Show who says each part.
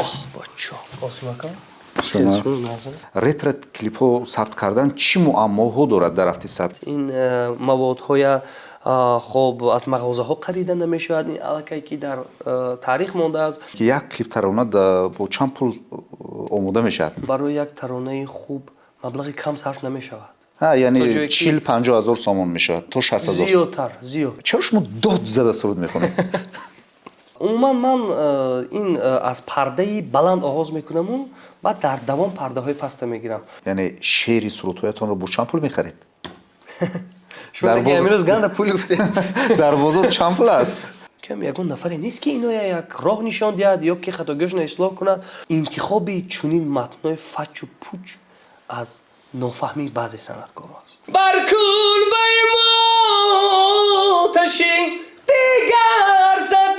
Speaker 1: Оҳ, бачо, Қосимака.
Speaker 2: Ретро клипҳо сабт кардан чӣ муаммоҳо дорад дар рафти сабт?
Speaker 1: Ин маводҳоя, хоб, аз мағозаҳо харида намешавад. Ин аллакай ки дар таърих мондааст.
Speaker 2: Як клип тарона бо чанд пул омода мешавад?
Speaker 1: Барои як таронаи хуб маблағи кам сарф намешавад.
Speaker 2: Яъне 40-50 ҳазор сомон мешавад то 60 ҳазор?
Speaker 1: Зиёдтар, зиёд.
Speaker 2: Чаро шумо дод зада суруд мехонед?
Speaker 1: Умуман ман ин аз пардаи баланд оғоз мекунаму баъд дар давом пардаҳои паста мегирам.
Speaker 2: Яъне шеъри сурудҳоятонро бо чанд пул мехаред?
Speaker 1: Шумо ганда пул гуфтед.
Speaker 2: Дар бозор чанд пул аст?
Speaker 1: Ягон нафаре нест, ки иноя як роҳ нишон диҳад ё ки хатогиҳошро ислоҳ кунад. Интихоби чунин матнҳои фачу пуч аз нофаҳмии баъзе санъаткорон аст. Бар кулбаи мо оташи дигар зад.